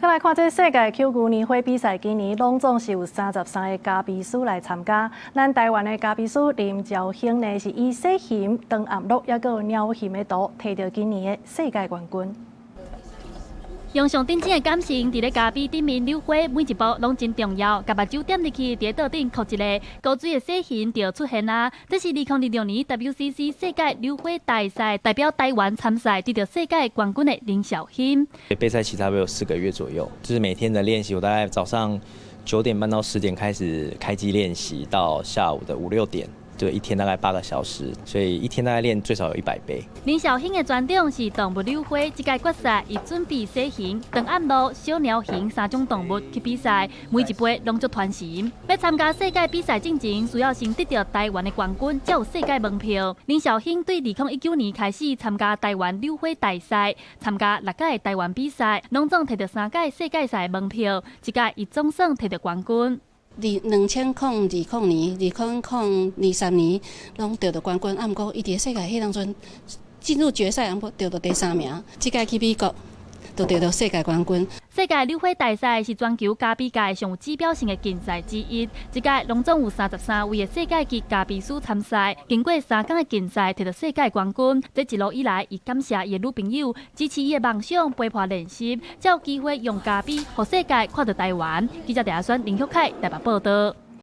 來看這世界搝牛年花比賽，今年攏總是有33個咖啡師來參加。咱台灣的咖啡師林兆興呢，是以細熊、長頷鹿抑閣有貓熊的圖，提著今年的世界冠軍。用上頂真的感性，佇咧咖啡頂面扭花，每一步攏真重要。共目睭點入去，佇咧桌頂扣一个高水的細熊就出現啦。這是2026年 WCC 世界扭花大賽代表台灣參賽，得著世界冠軍的林紹興。備賽期差不多有4個月左右，就是每天的練習，我大概早上9點半到10點開始開機練習，到下午的五六點。就一天大概8個小時，所以一天大概練最少有100杯。林紹興的專長是動物扭花，這屆決賽伊準備細熊、長頷鹿、小貓熊三種動物去比賽，每一杯攏足傳神。欲參加世界比賽進前，需要先得著台灣的冠軍，才有世界門票。林紹興對2019年開始參加台灣扭花大賽，參加六屆台灣比賽，攏總提著三屆世界賽門票，這屆伊總算提著冠軍。2020年、2023年，攏得著冠軍。啊，毋過伊佇世界彼當陣進入決賽，毋過得著第三名。這屆去美國，就得著世界冠軍。世界扭花大賽是全球咖啡界上有指標性的競賽之一。這屆攏總有33位的世界級咖啡師參賽，經過3工的競賽，提著世界冠軍。這一路以來，伊感謝伊的女朋友支持伊的夢想，陪伴練習，才有機會用咖啡予世界看著台灣。記者鄭阿選、林旭凱台北報導。